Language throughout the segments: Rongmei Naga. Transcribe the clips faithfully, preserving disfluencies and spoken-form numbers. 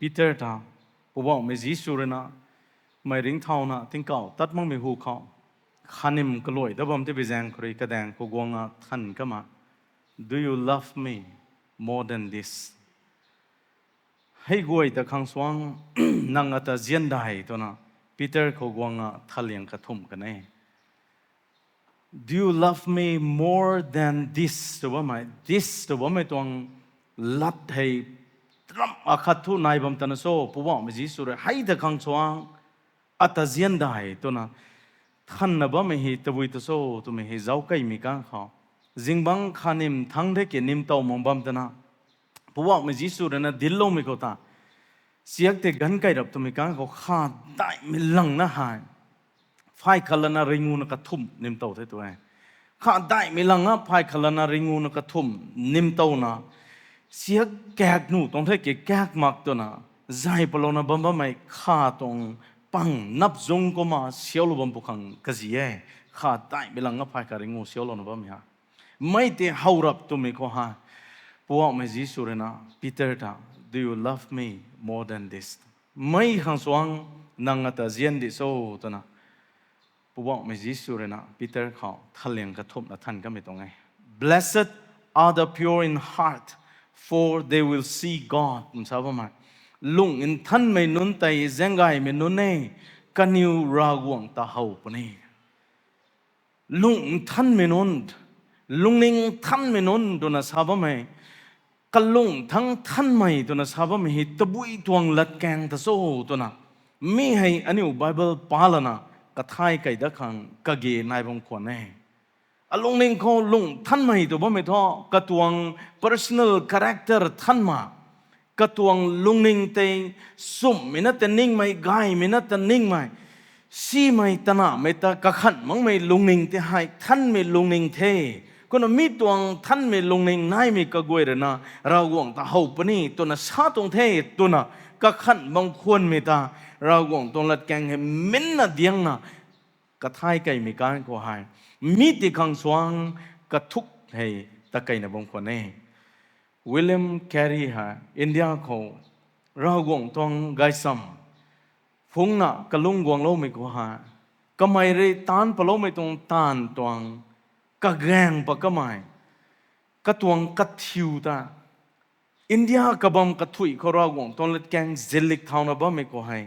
Peter ta, Poubauhmei Jisu rui na, mei ringcthauna tingkauh tat makmei hu khou, khanim kaluai dat bam tei bi zaeng khou rui kadaeng khou guang a than kamei, Do you love me more than this? Hei guay ta khang suang, nang ata zian dai twna, Peter khou guang a thaliang kathumh kan e. Do you love me more than this? Tw bammei, this tw bammei tuang lat hei, ram akhat thu nai bam tana so, Poubauhmei Jisu rui hei ta khang suang, ata zian dai twna, thanna bammei hei tabui ta so twmei hei zauckeimei kang khou, zingbangc khanim thangc the ki nimtow mak bam tana, Poubauhmei Jisu rui na dincloumei khou ta, siak tei ganv kai rap twmei kang khou kha daihmei langna hei, phay khat lana ringngu na kathumh nimtow the tw e. Kha daihmei langna phay khat lana ringngu na kathumh nimtowna, siak kaek nuh tuang the ki kaek mak twna, zay palouna bam bammei kha tuang pang napzung kumna siaulou bam pu khang kazi e. Kha daihmei langna phay khat ringngu siaulouna bammei ha. Mei tei how rap twmei khou ha, Poubauhmei Jisu rui na, Peter ta, Do you love me more than this? Mei khang suang, nang ata zian di so twna, Poubauhmei Jisu rui na Peter khou thaliang kathumhna than kamei tuang e. Blessed are the pure in heart, for they will see God, twna sa bammei. Lung nthanmei nunc tei zaenggaymei nunc e, kaniw Ravguangc ta how puni. Lung nthanmei nunc, lungning nthanmei nunc twna sa bammei, kalung thangc nthanmei twna sa bammei hei tabui tuang latkaeng ta cho twna, mi hei aniu Bible pa lana kathay kei dat khang kage nai bam khwan e. Alungning khou lung nthanmei tw bammei thu katuang personal character nthanmei, katuang lungning tei sumhmei na ta ningmei, gaymei na ta ningmei, simei tanahmei ta kakhanh makmei lungning tei hei nthanmei lungning the. Kumna mi tuang nthanmei lungning naimei kaguay rui na Ravguangc ta how puni twna sa tuang the twna kakhanh bam khwanmei ta Ravguangc tuang latkaeng hei minna diangna kathay keimei kan khou hei, mi tei khang suang kathuk hei ta keina bam khwan e. William Carey hei India khou Ravguangc tuang gaysam phungna kalung guangloumei khou hei, kamei rui taanc paloumei tuang taanv tuang kagaeng pat kamei, katuang kathiu ta India kabam kathuih khou Ravguangc tuang latkaeng zillik thauna bammei khou hei,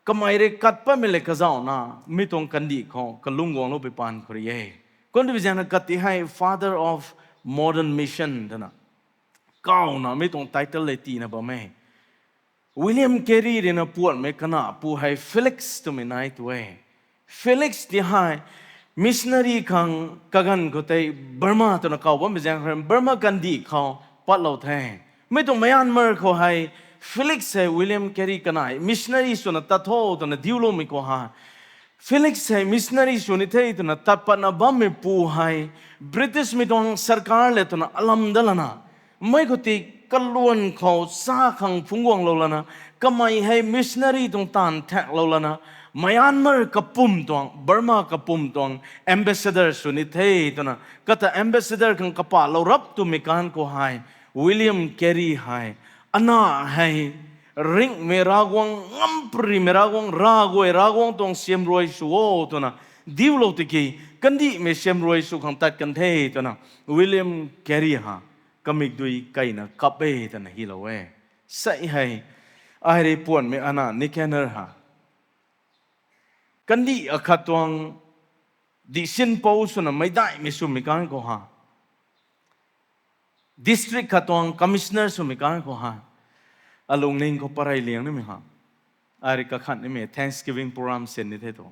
kamei rui kat patmei le kazauhna, mi tuang kandih khou kalung guanglou pui paan khou rui e. Kum tw bi zaengna kat ti hei Father of Modern Mission twna kawna mi tuang title le tiina bam e. William Carey rui na puanhmei kana pu hei Felix twmei nai tu e. Felix ti hei missionary khang kaganv khou tei Burma twna kaw bammei zaeng khou Burma kandih khou patlou the. Mi tuang Myanmar khou hei Felix hei William Carey kanei missionary swna tat tho twna diuloumei khou hei, Felix hei missionary sw ni the twna tat patna bammei pu hei Britishmei tuang sarkar le twna alam dat lana, mei khou ti kaluan khou sa khang phungc guanglou lana, kamei hei missionary tuang taanv thaklou lana, Myanmar kapwm tuang, Burma kapwm tuang ambassador sw ni the twna kata ambassador khang kapahlou rap twmei kan khou hei, William Carey hei, ana hei ringhmei Ravguangc, ngamparymei Ravguangc, ravguay Ravguangc tuang siamruai sw o twna diulou tiki, kandihmei siamruai sw khang tat kan the twna William Carey ha kamikdui keina kap e twna hilou e. Sei hei, ai rui puanhmei ana Nicanor ha kandih akhat tuang dihsinpou swna meicdaihmei swmei kan khou ha, district khat tuang commissioner swmei kan khou ha, alungning khou parey liang nimei ha, ai rui kakhanh nimei Thanksgiving program sin ni the tu.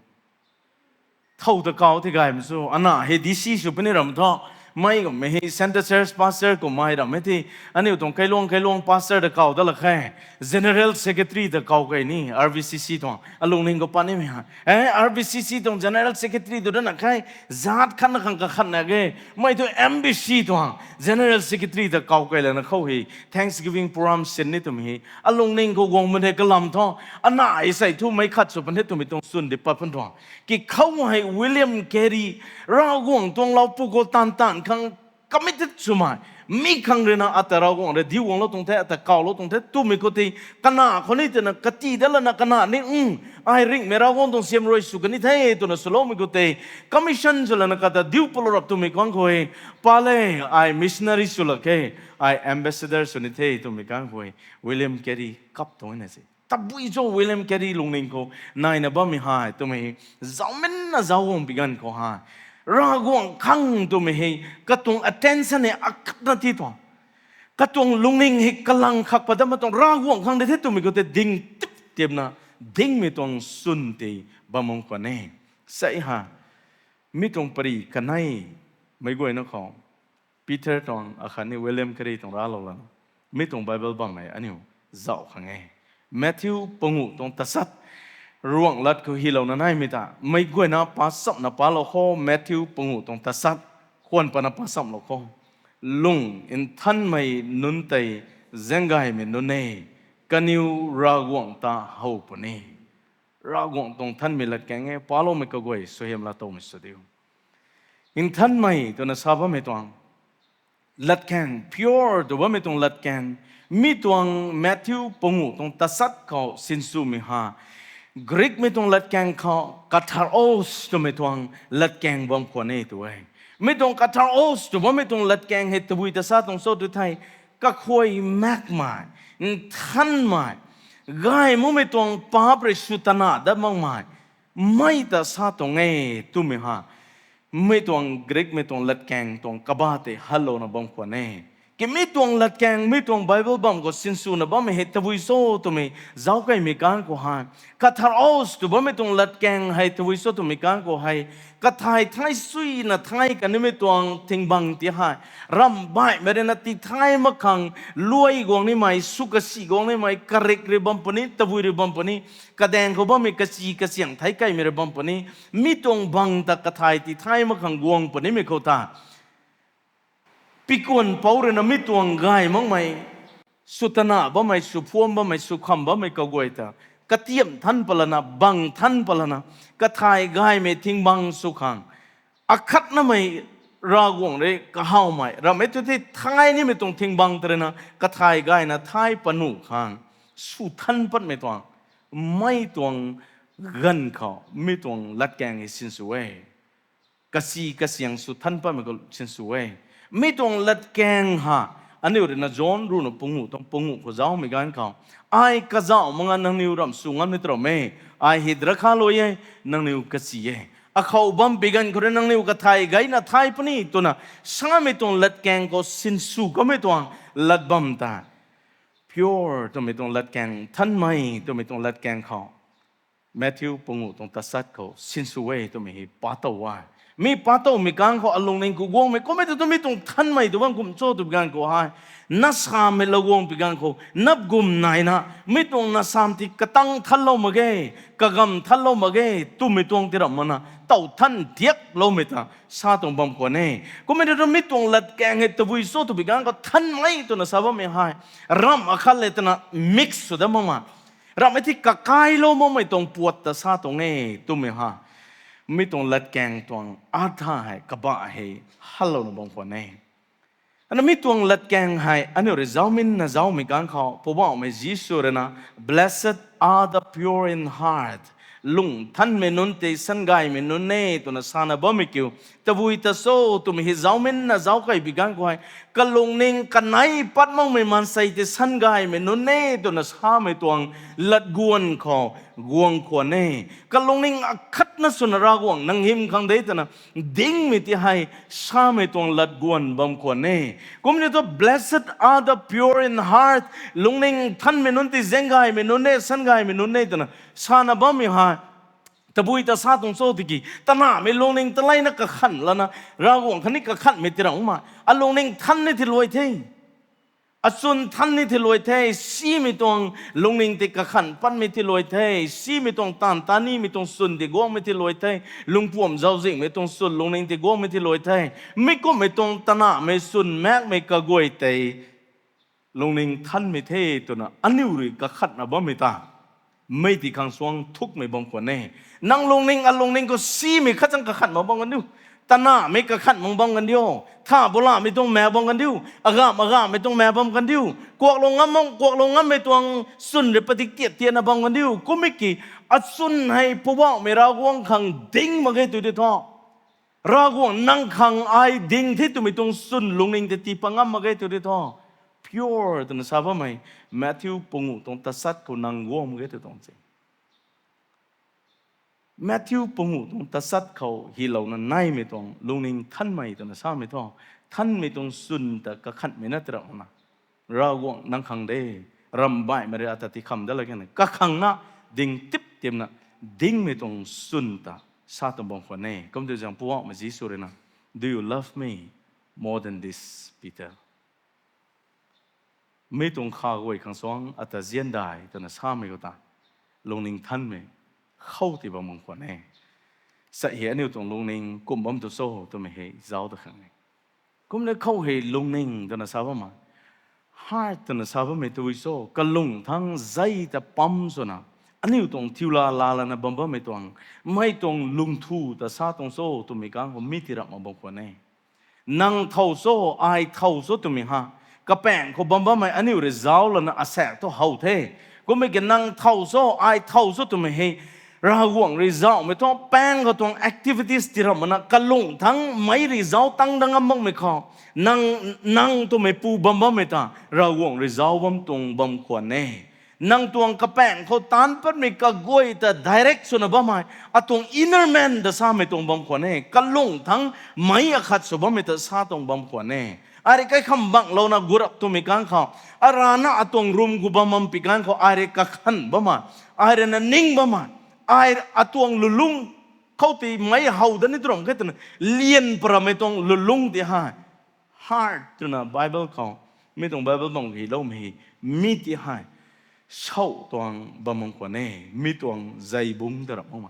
Thow ta kaw the gaymei sw, ana hei D C sw puni ram thu, mei kummei hei Centre Church pastor kummei ram e the, aniu tuang kailuang kailuang pastor ta kaw dat lak khe, General Secretary ta kaw kei ni, R B C C tuang, alungning khou pat nimei ha. E, R B C C tuang General Secretary tu dat na khe, zaat khatna khang kakhanh na ge, mei thu M B C tuang General Secretary ta kaw kei lana khou hei, Thanksgiving program sin ni twmei hei, alungning khou guang bam the kalam thu, ana hei sei thu meic khat sw pan the twmei tuang swn di pat pan tuang. Ki khou hei William Carey, Ravguangc tuang lau pu khou taanv taanv khang Committed swmei. Mi khang rui na ata Ravguangc rui diu guanglou tuang the, ata kawlou tuang the twmei khou tei, kana khou ni twna kati dat lana kana ni, um, ai ringhmei Ravguangc tuang siam rui sw kan ni the twna swloumei khou tei, commission sw lana kata diu palou rap twmei khang khou e, pa le, ai missionary sw lak khe, ai ambassador sw ni the twmei khang khou e, William Carey kap tuang na se. Tabui cho William Carey lungning khou naina bammei hei twmei hei, zauminna zauc guang pi ganv khou hei, Ravguangc khang twmei hei katuang attention hei akhatna ti tuang. Katuang lungning hei kalang khak pat dat ma tuang, Ravguangc khang de the twmei khou tei ding tip tipna, dingmei tuang swn tei bam bam khwan e. Sei ha, mi tuang pary kanei, meic guayna khou, Peter tuang akhatni William Carey tuang raclou lana, mi tuang Bible bammei aniu zauc khang e. Matthew panguh tuang tasat, ruangh lat khou hylouna naimei ta, meic guayna pa chamna palou kho, Matthew panguh tuang tasat, khwan pana pa chamlou kho. Lung nthanmei nunc tei zaenggaymei nunc e, kaniw Ravguangc ta how puni. Ravguangc tuang nthanmei latkaeng e, paloumei kaguay suaihiam laa towmei sw diu. Nthanmei twna sa bammei tuang latkaeng, pure tw bammei tuang latkaeng, mi tuang Matthew panguh tuang tasat khou sinswmei ha, Greekmei tuang latkaeng khou katharos twmei tuang latkaeng bam khwan e tw e. Mi tuang katharos tw bammei tuang latkaeng hei tabui ta sa tuang cho tu thei, kakhuay makmei, nthanmei, gay makmei tuang paap rui sw tana dat makmei, mei ta sa tuang e twmei ha, mi tuang Greekmei tuang latkaeng tuang kaba tei halouna bam khwan e. Ki mi tuang latkaeng, mi tuang Bible bam khou sinswna bammei hei tabui cho twmei zauc kaimei kan khou hei, katharos tw bammei tuang latkaeng hei tabui cho twmei kan khou hei, kathai thai suina thai kanimei tuang thing bang ti hei, ramh baihmei rui na tithai mak khang, luai guang nimei, sw kasi guang nimei, karik rui bam puni, tabui rui bam puni, kadaeng khou bammei kachi kasiang thai kaimei rui bam puni, mi tuang bang ta kathai tithai mak khang guang punimei khou ta, pikuan pouc rui na mi tuang gay makmei, sw tana bammei, sw phuam bammei, sw kham bammei kaguay ta, katiam than palana, bang than palana, kathai gaymei thing bang sw khang, akhatnamei Ravguangc rui kahawmei, ramhmei tu thei thai nimei tuang thing bang ta rui na, kathai gayna thai panuh khang, sw than patmei tuang, mei tuang ganv khou, mi tuang latkaeng hei sinsw e. Kasi kasiang sw than patmei khou sinsw e. Mi tuang latkaeng ha, aniu rui na John ruhna panguh tuang panguh khou zaucmei ganv khou, ai kazauh mak nga nangniw ramh sw ngam ni tram e, ai hei drakha lui e, nangniw kasi e. Akhou bam pi ganv khou rui nangniw kathai gayna thai puni twna, samei tuang latkaeng khou sinsw kamei tuang lat bam ta. Pure twmei tuang latkaeng, nthanmei twmei tuang latkaeng khou, Matthew panguh tuang tasat khou sinsw e twmei hei pa tow e. Mi pa towmei kan khou alungning khou guangmei kummei tu, tu mi tuang nthanmei tu bam kum cho tw pi ganv khou hei, na samei lou guang pi ganv khou, nap gum naina, mi tuang na sam ti katang thanlou mak ge, kagam thanlou mak ge twmei tuang ti ramh makna, tow than diakloumei ta sa tuang bam khwan e. Kummei tu, tu mi tuang latkaeng hei tabui cho tw pi ganv khou nthanmei twna sa bammei hei, ramh akhat le twna mix sw dat makmei, ramhmei ti kakailou makmei tuang puat ta sa tuang e twmei ha, mi tuang latkaeng tuang artha hei, kabah hei, halouna bam khwan e. Ana mi tuang latkaeng hei aniu rui zauminna zaucmei ganv khou, Poubauhmei Jisu rui na, Blessed are the pure in heart, lung nthanmei nunc tei sangaymei nunc e twna sana bammei kiu, tabui ta cho twmei hei zauminna zauc kai pi ganv khou hei, kalungning kanei pat makmei maansei tei sangaymei nunc e twna samei tuang latguan khou guang khwan e. Kalungning akhatna swna Ravguangc nang hym khang de twna dingmei ti hei samei tuang latguan bam khwan e. Kumna tu, Blessed are the pure in heart, lungning nthanmei nunc tei zaenggaymei nunc e, sangaymei nunc e twna sana bammei hei, tabui ta sa tuang cho tiki, tanahmei lungning taleina kakhan lana, Ravguangc khatni kakhanmei ti ramhmei, alungning nthan ni ti luai the. Achwn nthan ni ti luai the, simei tuang lungning tei kakhan patmei ti luai the, simei tuang taanv tanimei tuang chwn tei guangmei ti luai the, lungpuam zauzingmei tuang chwn lungning tei guangmei ti luai the, mi kumhmei tuang tanahmei chwn makmei kaguay tei lungning nthanmei the twna aniu rui kakhatna bammei ta, mei ti khang suang thukmei bam khwan e. Nang lungning, alungning khou simei khat chang kakhat mak bam aniu, Tanamei kakhan mang bam kan diu. Tha bulamei tuang ma bam kan diu. Agam agammei tuang ma bam kan diu. Kuaklou ngam mang, kuaklou ngammei tuang swn rui padik tiat tiatna bam kan diu. Kummei ki, aswn hei Poubauhmei Ravguangc khang ding mak ge tu di tho. Ravguangc nang khang ai ding the twmei tuang swn lungning tei tii pat ngam mak ge tu di tho. Pure twna sa bammei, Matthew panguh tuang tachat khou nang guang mak ge tu tuang se. Matthew panguh tuang tachat khou hylouna naimei tuang lungning thanmei twna samei thu, thanmei tuang swn ta kakhanhmei na tei ramh na, Ravguangc nang khang de, ramh baihmei rui ata tikham dat la kena kakhang na ding tip timna dingmei tuang swn ta sa tuang bam khwan e. Kum tu zaeng Poubauhmei Jisu rui na, Do you love me more than this, Peter? Mi tuang kha guay khang suang ata zian dai twna samei khou ta, lungning thanmei khou ti bam mang khwan e. Sa hei aniu tuang lungning kum bam tu cho twmei hei zauc ta khang e. Kum le khou hei lungning twna sa bam ma, heart twna sa bammei tei cho, kalung thangc zei ta pam swna, aniu tuang thiu la la lana bam bammei tuang, mei tuang lungthu ta sa tuang cho twmei kang khou mi ti ramh mak bam khwan e. Nang thow cho, ai thow cho twmei ha, kapaeng khou bam bammei aniu rui zauc lana asaekc thu how the. Kummei ki nang thow cho, ai thow cho twmei hei, Ravguangc rui zauhmei thu paeng khou tuang activities ti ramh makna, kalung thangc mei rui zauc tang dat ngam makmei khou, nang, nang twmei pu bam bammei ta Ravguangc rui zauc bam tuang bam khwan e. Nang tuang kapaeng khou taanc patmei kaguay ta direct swna bammei, atuang inner man ta samei tuang bam khwan e. Kalung thangc mei akhat sw bammei ta sa tuang bam khwan e. Ai rui kaikham banglouna gurap twmei kang khou, arana atuang room khou bam bam pi kang khou ai rui kakhan bammei, ai rui na ning bammei, ai atuang lulung khou ti mei how dat ni tu ramh khe twna lian parammei tuang lulung ti hei, heart twna Bible khou, mi tuang Bible bang hyloumei hei, mi ti hei, sau tuang bam mang khwan e, mi tuang zeibungc ta ramh mak ma.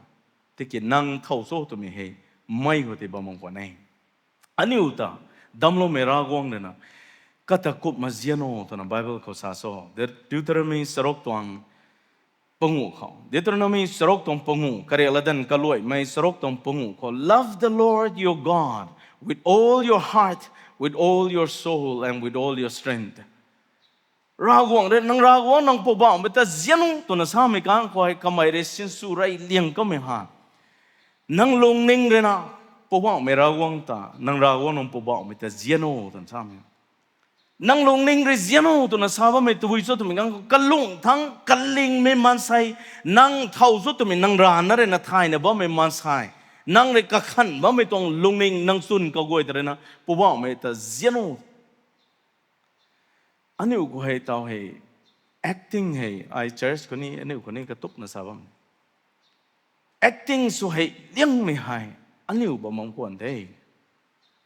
Tiki nang thow cho twmei hei, mei khou ti bam mang khwan e. Aniu ta damcloumei Ravguangc rui na, kata kumna zian o twna Bible khou sa cho. Deuteronomy charuk tuang panguh khou, Deuteronomy charuk tuang panguh, kariak latdanv kaluaimei charuk tuang panguh khou, Love the Lord your God with all your heart, with all your soul, and with all your strength. Ravguangc rui, nang Ravguangc nang Poubauhmei ta zian o twna samei kang khou hei kamei rui sinsw rey liang kamei ha, nang lungning rui na, Poubauhmei Ravguangc ta, nang Ravguangc nang Poubauhmei ta zian o twna samei. Nang lungning rui zian o twna sa bammei tabui cho twmei kang khou, kalung thangc kalingmei maansei, nang thow cho twmei nang rana rui na thayna bammei maansei, nang rui kakhan bammei tuang lungning nang chwn kaguay ta rui na, Poubauhmei ta zian o. Aniu khou hei taw hei, acting hei, ai church khou ni, aniu khou ni katukna sa bam, acting sw hei liangmei hei, aniu bam bam khwan the.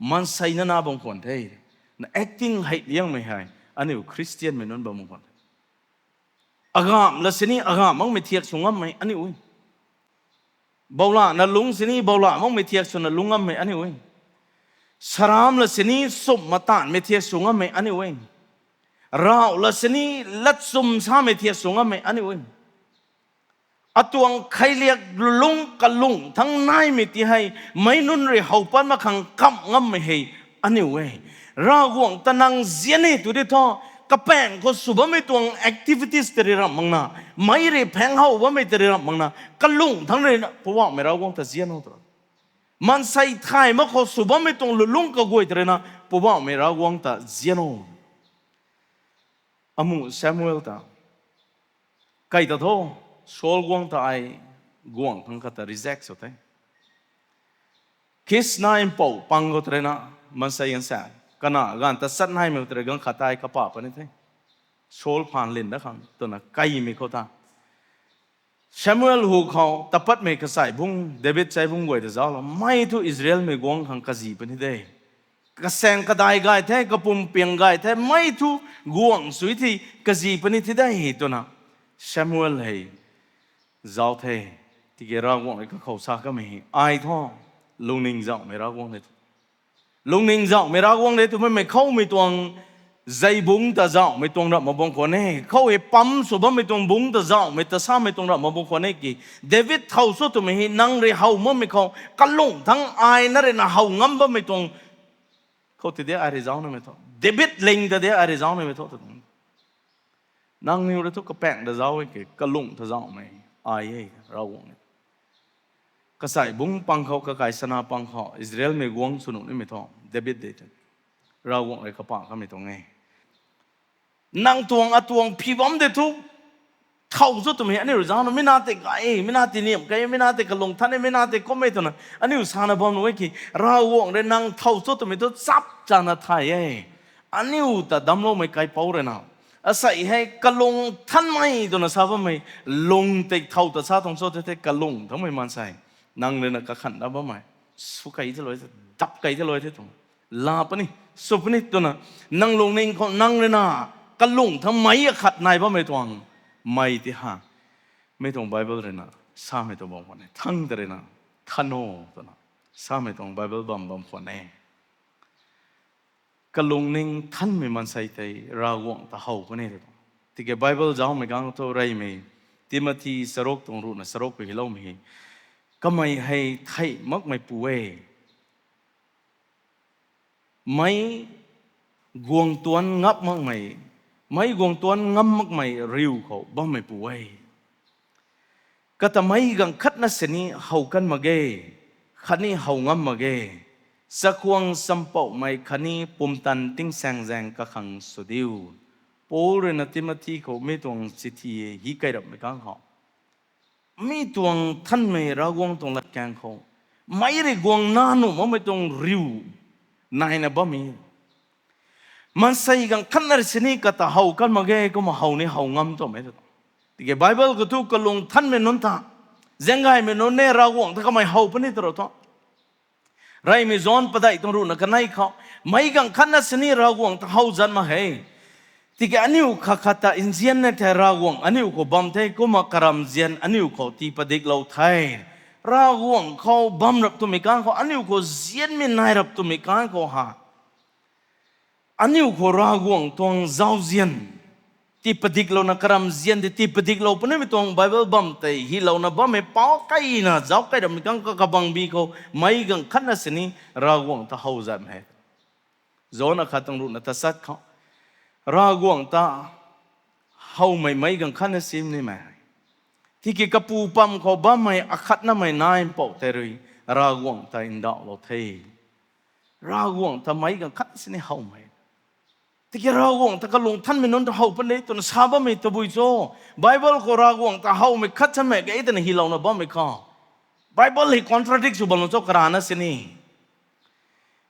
Maansei na na bam khwan the. Na acting hei liangmei hei, aniu Christianmei nunc bam bam khwan the. Agamv la sini agamv makmei thiak sw ngammei aniu e. Boulah na lungc sini boulah makmei thiak swna lungc ngammei aniu e. Saram la sini sumh mataanhmei thiak sw ngammei aniu e. Rauh la sini latchum samei thiak sw ngammei aniu e. Atuang kheiliak lulung kalung thangc naimei ti hei, meic nunc rui how pat mak khang kamh ngammei hei aniu e. Ravguangc ta nang zian e tu di thu, kapaeng khou sw bammei tuang activities tei rui ramh makna, meic rui phaeng how bammei tei rui ramh makna, kalung thangc rui na Poubauhmei Ravguangc ta zian o tu. Maansei thay mak khou sw bammei tuang lulung kaguay tei rui na Poubauhmei Ravguangc ta zian o. Amuh Samuel ta, kai ta tho, Saul guang ta ai guangh khang khat ta reject sw the. Kis na mpouh pang khou tei rui na, maansei ganv sa, kana ganv ta chat naimei khou tei rui ganv khat ta ai kapa puni the. Saul phaan lin dat khang twna kaimei khou ta, Samuel hu khou tapatmei kachai bungc, David chai bungc guay ta zauclou, mei thu Israelmei guangh khang kazi puni de. Kasaeng kadai gay the, kapumpiang gay the, mei thu guangh sui thi kazi puni thi de twna Samuel hei zauc the. Tiki Ravguangc rui kakhou sa kamei hei, ai thu lungning zauhmei Ravguangc de. Lungning zauhmei Ravguangc de twmei mei khoumei tuang Zei bungc ta zauhmei tuang ramh mak bam khwan e. Khou hei pam sw bammei tuang bungc ta zauhmei ta samei tuang ramh mak bam khwan e ki. David thow cho twmei hei nang rui how makmei khou kalung thangc ai na rui na how ngam bammei tuang. Khou ti de ai rui zauc namei thu. David ling ta de ai rui zauc namei thu. Nangniw rui thu kapaeng ta zauc e ki, kalung ta zauhmei ai e, Ravguangc e. Kasai bungc pang khou, kakai sana pang khou, Israelmei guangc sw nuh nimei thu, David de the. Ravguangc rui kapa kamei tuang e. Nang tuang atuang phi bam de thu, thow cho twmei aniu rui zauc na, mi na tei gay e, mi na tei niam key e, mi na tei kalung than e, mi na tei kum e twna aniu sana bam nuh e ki, Ravguangc rui nang thow cho twmei thu chap chana thay e. Aniu ta damcloumei kaipouc rui na, asei hei kalung thanmei twna sa bammei, lung tei thow ta sa tuang cho the the kalung thanmei maansei. Nang rui na kakhan dat bammei, sw key the loi the, dap key the loi the tuang. La puni, sw puni twna, nang lungning khou nang rui na, kalung thanmei akhat nai bammei tuang, mei ti ha. Mi tuang Bible rui na, samei tuang bam khwan e, thang ta rui na, than o twna, samei tuang Bible bam bam khwan e. Kalungning thanmei maansei tei Ravguangc ta how puni tw. Tiki Bible zaucmei kang thu reymei, Timothy charuk tuang ruhna charuk khou hyloumei hei, kamei hei theih makmeipu e. Meic guang tuanc ngap makmei, meic guang tuanc ngam makmei riu khou bammeipu e. Kata meic ganv khatna sini how kan mak ge, khatni how ngam mak ge, chakhwang champouhmei khatni pumtan tingsaengzaeng kakhang sw diu. Paul rui na Timothy khou mi tuang chithi hi key rapmei kang khou, mi tuang thanmei Ravguangc tuang latkaeng khou, meic rui guang na nuh makmei tuang riu naina bammei. Maansei ganv khatna rui sini kata how kan mak ge, kumna how ni how ngam twmei tw. Tiki Bible khou thu kalung thanmei nunc ta, zaenggaymei nunc ne Ravguangc ta kamei how puni tw rou thu. Reymei John padeih tuang ruhna kanei khou, meic ganv khatna sini Ravguangc ta how zat mak ge. Tiki aniu khat khat ta nzian na thei Ravguangc aniu khou bam the, kumna karamzian aniu khou tii padiklou the. Ravguangc khou bam rap twmei kang khou, aniu khou nzianmei nai rap twmei kang khou ha, aniu khou Ravguangc tuang zauzian tii padiklouna karamzian tei tii padiklou punimei tuang Bible bam tei hylouna bammei pou keyna zauc key rapmei kang khou kabangbi khou meic ganv khatna sini Ravguangc ta how zat mak ge. John akhat tuang ruhna tachat khou, Ravguangc ta howmei meic ganv khatna sim nimei. Tiki kapu pam khou bammei akhatnamei Nac Mpouh tei rui Ravguangc ta ndauhlou the. Ravguangc ta meic ganv khat sini howmei. Tiki Ravguangc ta kalung thanmei nunc ta how puni twna sa bammei tabui cho? Bible khou Ravguangc ta howmei khat thanmei ge twna hylouna bammei khou, Bible hei contradict sw bam cho karana sini.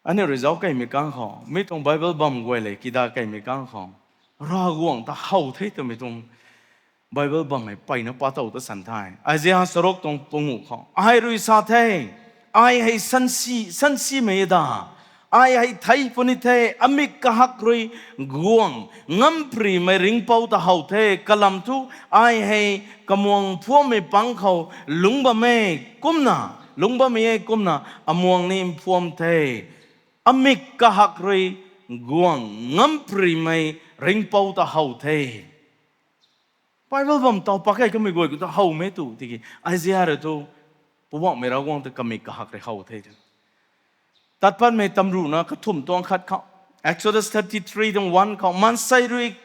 Aniu rui zauc keymei kang khou, mi tuang Bible bam guay le kida keymei kang khou, Ravguangc ta how the twmei tuang Bible bam hei peyna pa tow ta san the. Isaiah charuk tuang panguh khou ai rui sa the, ai hei sansi, sansimei da, ai hei thei puni the, amik kahak rui guang ngamprimei ringhpouc ta how the, kalam thu ai hei kamuang phuammei pang khou lungc bam e kumna, lungc bammei e kumna, amuang ni mphuam the, amik kahak rui guang ngamprimei ringhpouc ta how the. Bible bam taw pak key kamei guay khou ta howmei tu tiki, Isaiah rui thu, Poubauhmei Ravguangc ta kamik kahak rui how the. Tatpatmei tamruhna kathumh tuang khat khou, Exodus thirty-three tuang one khou, maansei rui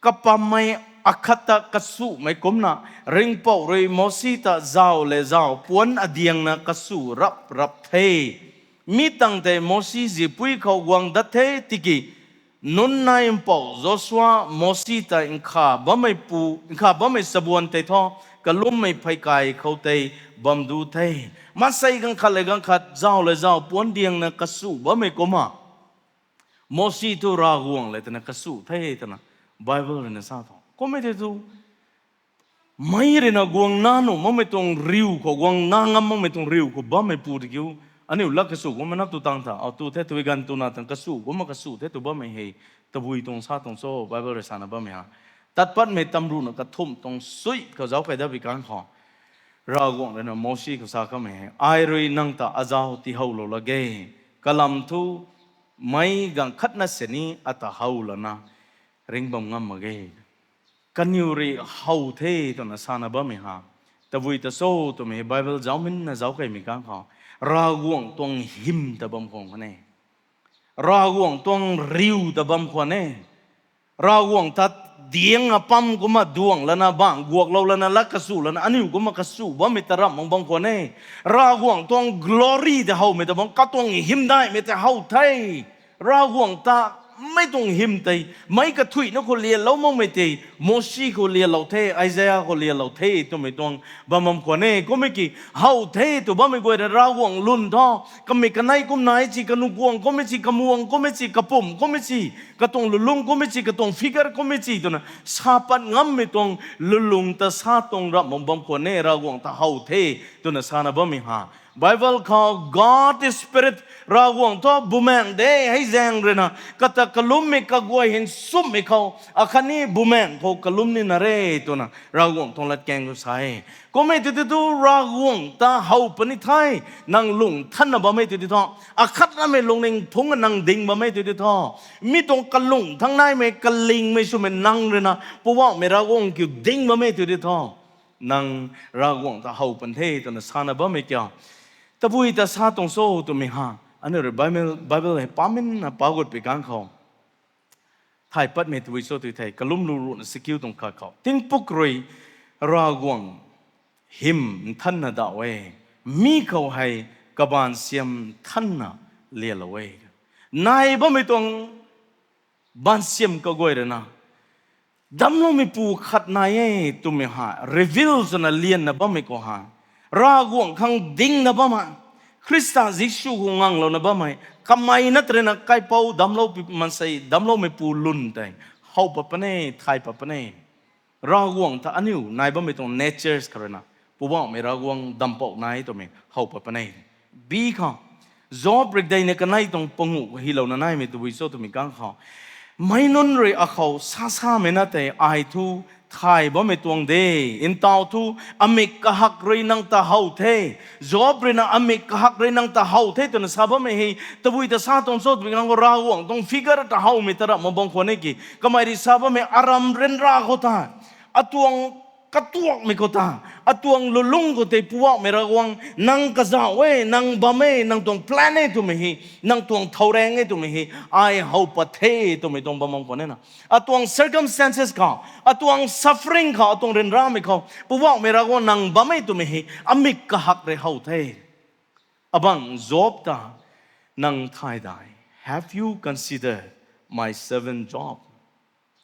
kapammei akhat ta kasuhmei kumna, Ringhpouh rui Mosi ta zauc le zauc puanc adiangna kasu rap rap the. Mi tangv tei Mosi zipui khou guang dat the tiki, Nun nai mpouh Joshua Mosi ta nkha bammei pu, nkha bammei sabuan tei thu, kalummei pheykai khou tei bam du the. Maansei ganv khat le ganv khat, zauc le zauc puanc diangna kasu bammei kumna, Mosi thu Ravguangc le twna kasu the twna Bible rui na sa thu. Kummei tei thu, meic rui na guang na nuh makmei tuang riu khou, guang na ngam makmei tuang riu khou bammei pu tei kiu. Aniu lat kasu kumna tu tang tha, au tu the tui ganv tuna tang kasu kumna kasu the tu bammei hei, tabui tuang sa tuang cho, Bible rui sana bammei ha. Tatpatmei tamruhna kathumh tuang sui khou zauc key dat bi kan khou, Ravguangc rui na Mosi khou sa kamei hei, ai rui nang ta azauc tiihowlou lak ge. Kalam thu, meic gaanv khatna sini ata how lana ringc bam ngam mak ge. Kaniw rui how the twna sana bammei ha, tabui ta cho twmei Bible zauminna zauc kaimei kang khou, Ravguangc tuang hym ta bam khwan e. Ravguangc tuang riu ta bam khwan e. Ravguangc ta diang apam kumna duang lana bang guaklou lana lat kasu lana aniu kumna kasu bammei ta ramh mak bam khwan e. Ravguangc tuang glory ta howmei ta bam, katuang hymdaihmei ta how the. Ravguangc ta mei tuang hym tei, meic kathuicna khou lianlou makmei tei, Mosi khou lianlou the, Isaia khou lianlou the twmei tuang bam bam khwan e. Kummei ki how the tw bammei guay rui Ravguangc lwn thu, kamei kanei kum nai ci, kanuh guang kummei ci, kamuang kummei ci, kapumc kummei ci, katuang lulung kummei ci, katuang figure kummei ci twna sa pat ngammei tuang lulung ta sa tuang ramh mak bam khwan e, Ravguangc ta how the twna sana bammei ha. Bible khou God is spirit, Ravguangc thu bumaengc de, hei zaeng rui na, kata kalummei kaguay hyn sumhmei khou, akhatni bumaengc khou kalum nina re twna Ravguangc tuang latkaeng khou sa e. Kummei tei tei tu Ravguangc ta how puni the, nang lung thanna bammei tei tei thu, akhatnamei lungning phungc nang ding bammei tei tei thu, mi tuang kalung thangc naimei kalingmei swmei nang rui na, Poubauhmei Ravguangc kiu ding bammei tei tei thu, nang Ravguangc ta how pun the twna sana bammei kiu. Tabui ta sa tuang cho twmei ha, aniu rui Bible, Bible hei paminna pac gut pui kang khou thay patmei tabui cho tw thei, kalum lu ruhna sikiu tuang khat khou, tingpuk rui Ravguangc hym nthanna dauh e, mi khou hei kabaanv siam nthanna lialou e. Nai bammei tuang baanv siam kaguay rui na, damcloumeipu khat nai e twmei ha, reveal swna lianna bammei khou ha, Ravguangc khang dingna bammei, Khrista Jisu khou nganglouna bammei, kamei na tei rui na kaipouc damclou pi maansei, damcloumeipu lwn tei how pat puni, thay pat puni. Ravguangc ta aniu nai bammei tuang natures kha rui na, Poubauhmei Ravguangc dampouh nai twmei how pat puni. B khou, Job rikdeina kanei tuang panguh khou hylouna naimei tabui cho twmei kang khou, meic nunc rui akhou sa samei na tei ai thu thay bammei tuang de, ntauh thu amik kahak rui nang ta how the. Job rui na amik kahak rui nang ta how the twna sa bammei hei tabui ta sa tuang cho twmei kang khou, Ravguangc tuang figure ta howmei ta ramh mak bam khwan e ki, kamei rui sa bammei aram ryanra khou ta, atuang katuakmei khou ta, atuang lulung khou tei Poubauhmei Ravguangc nang kazauh e, nang bam e, nang tuang plan e twmei hei, nang tuang thow raeng e twmei hei ai how pat the twmei tuang bam bam khwan e na. Atuang circumstances khou, atuang suffering khou, atuang ryanramei khou Poubauhmei Ravguangc nang bam e twmei hei amik kahak rui how the. Abang Job ta nang thay dai, have you considered my servant Job?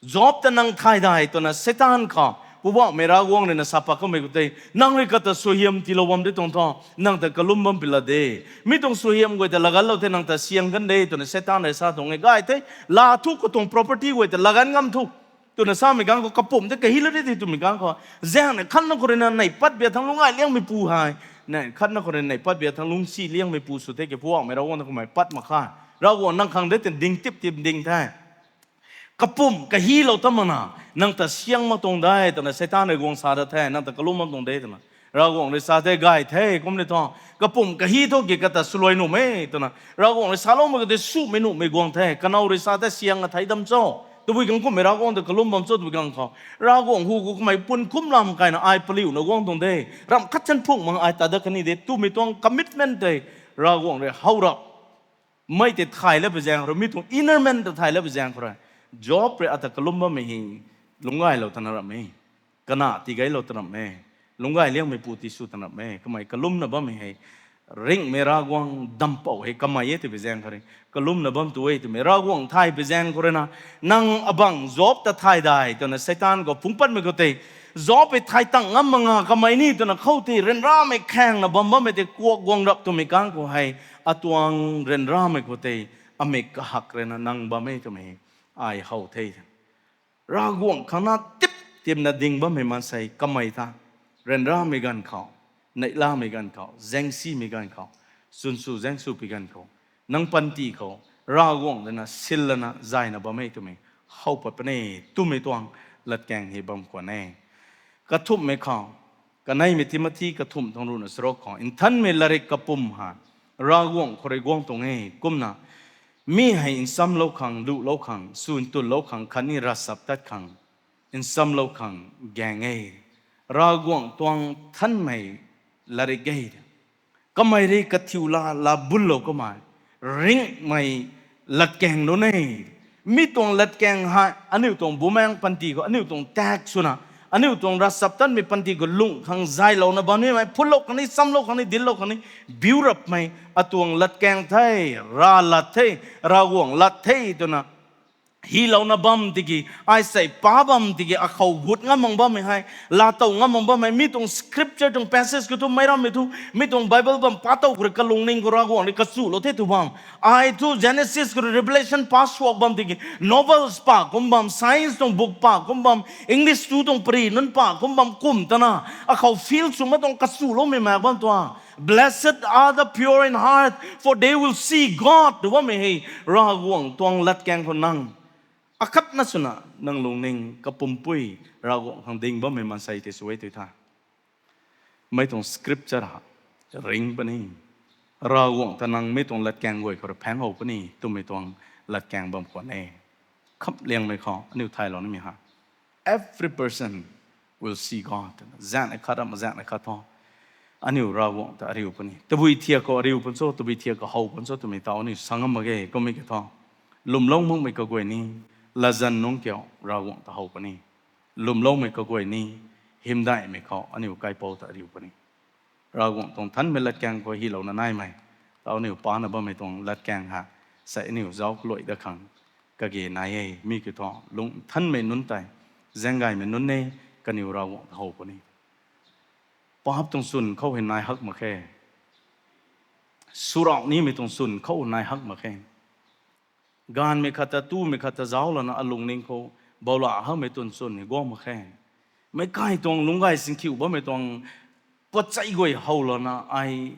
Job ta nang thay dai twna Seitaan khou Poubauhmei Ravguangc rui na sa pat kamei khou tei, nang rui kata suaihiam tiilou bam de tuang thu, nang ta kalum bam pi la de. Mi tuang suaihiam guay ta laganlou the, nang ta siang kan de twna Seitaan rui sa tuang e. Gay the, laa thu katuang property guay ta lagan ngam thu twna samei kang khou, kapumc tei kahilou de the twmei kang khou, zaeng na khatna khou rui na neih pat bia thangc lungc gay liangmeipu hei, neih khatna khou rui na neih pat bia thangc lungcsi liangmeipu sw the ki, Poubauhmei Ravguangc ta kamei pat mak kha. Ravguangc nang khang de tei ding tip tip ding the. Kapumc kahilou ta makna, nang ta siang mak tuang de twna Seitaan rui guang sa da the, nang ta kalum mak tuang de twna. Ravguangc rui sa the, gay the, kum ni thu, kapumc kahi thu ki kata swluai nuh e twna Ravguangc rui saloumei khou tei sumei nuhmei guang the, kanow rui sa the siang a thei dam cho. Tabui kang kumhmei Ravguangc ta kalum bam cho tabui kang khou, Ravguangc hu khou kamei pun kum lam kaina ai paliuna guang tuang de, ramh khat chan phung mak ai ta dat kani de twmei tuang commitment tei Ravguangc rui how rap. Mei tei thay la pui zaeng khou rui, mi tuang inner man ta thay la pui zaeng khou rui, Job rui ata kalum bammei hei lungc gaylou twna ramh e. Kana tigaylou twna ramh e. Lungc gay liangmeipu tisw twna ramh e. Kamei kalumna bammei hei ringhmei Ravguangc dampouh hei kamei e twpui zaeng khou rui, kalumna bam tu e twmei Ravguangc thay pui zaeng khou rui na, nang abang Job ta thay dai twna Seitaan khou phungc patmei khou tei, Job hei thay tang ngam mak nga kamei ni twna khou tei ryanramei khaengna bam bammei tei kuak guang rap twmei kang khou hei, atuang ryanramei khou tei amik kahak rui na nang bam e twmei ai how the. Ravguangc khang na tip tipna ding bammei maansei kamei ta, ryanramei ganv khou, neihlamei ganv khou, zaengsimei ganv khou, chwnsw zaengsu pui ganv khou, nang panty khou Ravguangc rui na sil lana zayna bam e twmei how pat puni e twmei tuang latkaeng hei bam khwan e. Kathumhmei khou, kaneimei Timothy kathumh tuang ruhna charuk khou, nthanmei latrik kapwm hei Ravguangc khou rui guang tuang e, kumna Mi hei nsamlou khang, luhlou khang, swn tunlou khang, khatni ravchaptat khang, nsamlou khang gaeng e. Ravguangc tuang thanmei latrik e. Kamei rui kathiu la, la bunlou kamei, ringhmei latkaeng nunc e. Mi tuang latkaeng hei aniu tuang bumaengc panty khou, aniu tuang tak swna, aniu tuang ravchaptatmei panty khou lung khang zaylouna bam nimei, phulou khang ni, chamlou khang ni, dinclou khang ni, biurapmei atuang latkaeng the, rav lat the, Ravguangc lat the twna hylouna bam tiki, ai sei pa bam tiki, akhou gut ngam mak bammei hei, laatow ngam mak bammei, mi tuang scripture tuang passage khou thu, meic rammei thu, mi tuang Bible bam pa tow khou rui kalungning khou Ravguangc rui kachulou the tw bam. Ai thu Genesis khou rui Revelation pa suak bam tiki, novels pa kum bam, science tuang book pa kum bam, English tu tuang pari nunc pa kum bam kum tana, akhou feel sw mak tuang kachuloumei mak bam tuang. Blessed are the pure in heart, for they will see God tw bammei hei, Ravguangc tuang latkaeng khou nang akhatna swna nang lungning kapumpui Ravguangc khang ding bammei maansei tei sw e tw tha. Mei tuang scripture ha, ring puni. Ravguangc ta nang mi tuang latkaeng guay khou rui phaeng how puni twmei tuang latkaeng bam khwan e. Khamliangmei khou aniu thaylou nimei ha, every person will see God. Zaeng akhat ram zaeng akhat thu aniu Ravguangc ta ariu puni. Tabui thiak khou ariu pun cho, tabui thiak khou how pun cho twmei tau aniu sa ngam mak ge. Kummei kiu thu, lwmlou makmei kaguay ni latzan nungc kiu Ravguangc ta how puni. Lwmloumei kaguay ni hymdaihmei khou aniu kaipouc ta ariu puni. Ravguangc tuang thanmei latkaeng khou hylouna naimei, tau aniu pana bammei tuang latkaeng ha, sei aniu zauc kaluai dat khang kage nai e. Mi kiu thu lung thanmei nunc tei, zaenggaymei nunc e, kaniw Ravguangc ta how puni. Paap tuang chwn khou hei nai hak mak khe. Swrauh nimei tuang chwn khou nai hak mak khe. Gaanvmei khat ta, tumei khat ta zauc lana alungning khou boulah hakmei tuang chwn hei guang mak khe. Meic kai tuang lungc gay singkhiu bammei tuang puatchei guay how lana ai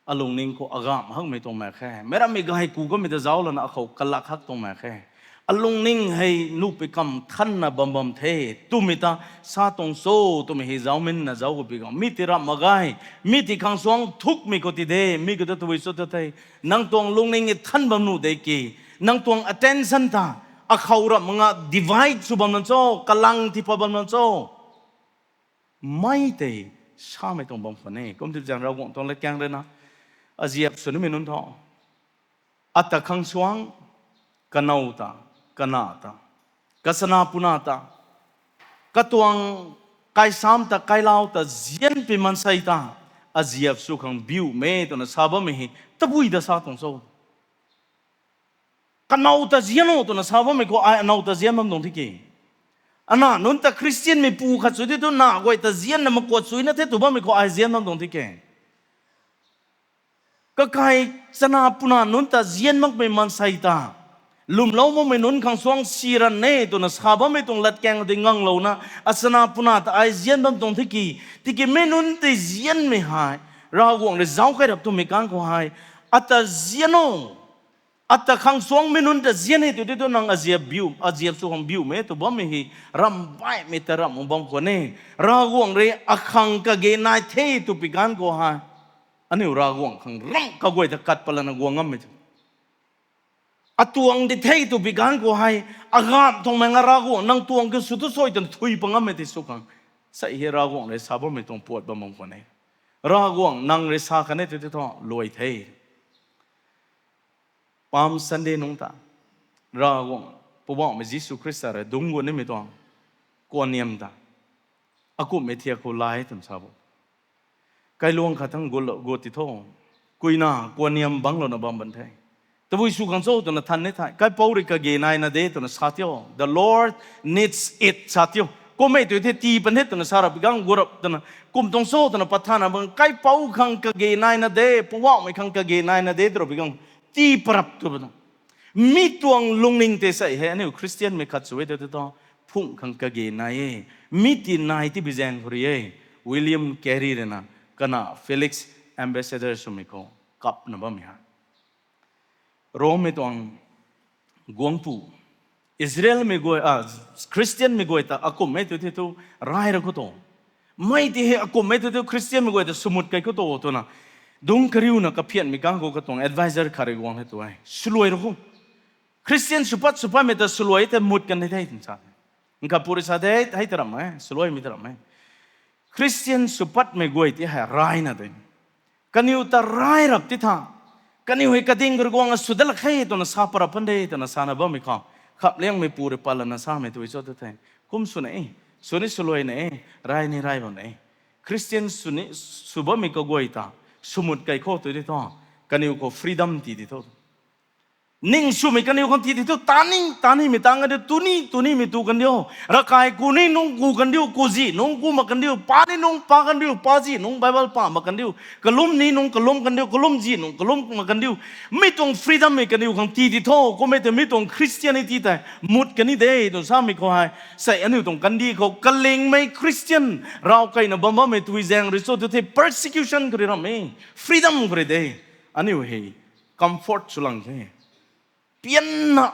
alungning khou agamv hakmei tuang mak khe. Meic rammei gay ku kamei ta zauc lana akhou kalak hak tuang mak khe. Alungning hei nuhpui kam thanna bam bam the twmei ta sa tuang cho twmei hei zauc minna zauc khou pi khang, mi ti ramh mak ge, mi ti khang suang thukmei khou ti de, mi khou ta tabui cho ta the. Nang tuang lungning e than bam nuh de ki, nang tuang attention ta akhou ramh mak nga divide sw bam lan cho, kalang ti pat bam lan cho. Mei tei samei tuang bam khwan e. Kum tip zaeng Ravguangc tuang latkaeng rui na aziap sw nimei nunc thu, ata khang suang, kanow ta, kana ta, kachana puna ta, katuang kaisam ta, kailau ta, zianpui maansei ta aziap sw khang biumei twna sa bammei hei tabui ta sa tuang cho. Kanow ta zian o twna sa bammei khou ai anow ta zian bam tuang tiki, ana nunc ta Khristianmei pu khat sw di thu na guay ta zianna makuat suina the tw bammei khou ai zian bam tuang tiki, kakai chana puna nunc ta zian makmei maansei ta, lwmlou makmei nunc khang suang si ran e twna sa bammei tuang latkaeng tei nganglouna, achana puna ta ai zian bam tuang tiki, tikimei nunc tei zianmei hei Ravguangc rui zauc kai rap twmei kang khou hei, ata zian o, ata khang suangmei nunc ta zian e tw di thu nang aziap biu, aziap sw khang biumei tw bammei hei ramh baihmei ta ramh bam khwan e. Ravguangc rui akhang kage nai the twpui ganv khou hei, aniu Ravguangc khang ramh kaguay ta kat pat lana guang ngammei tu, atuang di the twpui ganv khou hei, agamv tuang mei nga Ravguangc nang tuang kiu sw tu soi twna thui pat ngammei tei sw khang, sei hei Ravguangc rui sa bammei tuang puat bam bam khwan e. Ravguangc nang rui sa kan e tw di thu luai the. Palm Sunday nungc ta Ravguangc, Poubauhmei Jisu Khrista rui dungc guan nimei tuang kuanniam ta akumhmei thiak khou lai twna sa bo. Kailuang khat thang gut, gut ti tho, kuina kuanniam bangclouna bam ban the. Tabui sw khang cho twna than ni the. Kaipouc rui kage naina de twna sa tio. The Lord needs it sa tio. Kummei tu the tii pan the twna sa rap pi gang gu rap twna, kum tuang cho twna pat thana bang, kaipouc khang kage naina de, Poubauhmei khang kage naina de tw rap pi gang tii parap tw bana. Mi tuang lungning tei sei hei aniu Khristianmei khat sw e tw tei thu, phungc khang kage nai e. Mi ti nai ti bi zaeng khou rui e. William Carey rui na, kana Felix ambassador swmei khou kapna bammei ha, Rommei tuang guangpu, Israelmei guay, a, Khristianmei guay ta akumhmei tu the thu, rai ra khou tu, mei ti hei akumhmei tu the thu Khristianmei guay ta swmut kei khou tu twna, dungc kariuna kaphianmei kang khou katuang advisor khat rui guang hei tu e, swluai ra khou. Khristian sw pat sw patmei ta swluai tei mut kan de the twna sa. Nkha puri sa de, hei ta ram e, swluaimei ta ram e. Khristian sw patmei guay ti hei rayna de. Kaniw ta ray rap ti tha. Kaniw hei kading khou rui guang a sw dat lak khe twna sa parap pan de twna sana bammei khou, khapliangmei pu rui pat lana samei tui cho tu the. Kum swna e, swni swluaina e, ray ni ray bam e. Khristian swni sw bammei kaguay ta swmut kai khou tu di tho. Kaniw khou freedom ti di tho. Ning swmei kaniw khang ti di tho, ta ni, ta nimei tang kan diu, tu ni, tu nimei tu kan diu. Ravkai ku ni nung ku kan diu, ku zi nung ku mak kan diu, pa ni nung pa kan diu, pa zi nung Bible pa mak kan diu, kalum ni nung kalum kan diu, kalum zi nung kalum mak kan diu. Mi tuang freedom mei kaniw khang ti di tho, kummei tei mi tuang Christianity tei mut kan ni de tw samei khou hei, sei aniu tuang kandih khou kalingmei Christian, rav kaina bam bammei tui zaeng rui cho tu the, persecution khou rui ram e, freedom khou rui de. Aniu hei comfort sw lang the. Pianna,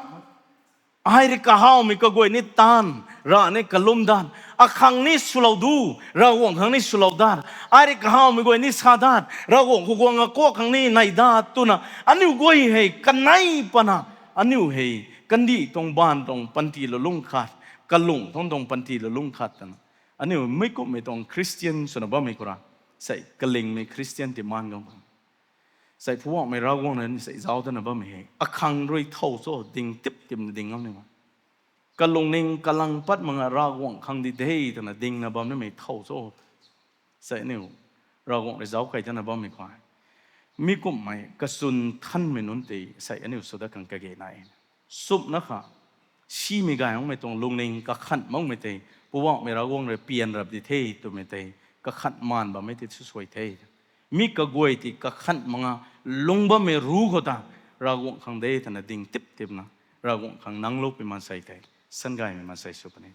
ai rui kahawmei kaguay ni taanv, ra ni kalum dat, akhang ni swlou du, Ravguangc khang ni swlou dat, ai rui kahawmei guay ni sa dat, Ravguangc khou guang a kuak khang ni nei dat twna, aniu guay hei kanei pana, aniu hei kandih tuang baanv tuang panty lou lungc khat, kalung tuang tuang panty lou lungc khat twna, aniu meic kumhmei tuang Christian swna bammei khou ra, sei kalingmei Christian ti maan gang bam. Sei Poubauhmei Ravguangc na ni sei zauc dana bammei hei akhang rui thow cho ding tip tipna ding ngam ni ma. Kalungning kalang pat mak nga Ravguangc khang di de twna dingna bam nimei thow cho. Sei aniu Ravguangc rui zauc kai dana bammei khou, mi kumhmei kachun thanmei nunc tei sei aniu sw dat khang kage nai. Sumna kha, simei gay makmei tuang lungning kakhanh makmei tei, Poubauhmei Ravguangc rui pian rap di the twmei tei, kakhanh maan bammei tei thu suai the. Mi kaguay tei kakhanh mak nga lung bammei ru khou ta, Ravguangc khang de twna ding tip tipna, Ravguangc khang nang lupui maansei tei, sangaymei maansei sw puni.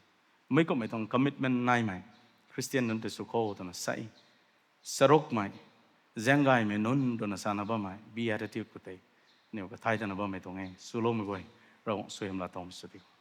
Meic kumhmei tuang commitment naimei Christian nunc tei sw kho twna sei, charukmei, zaenggaymei nunc twna sana bammei beatitude khou tei, aniu kathai dana bammei tuang e, swloumei guay, Ravguangc suaihiam laa towmei sw di kho.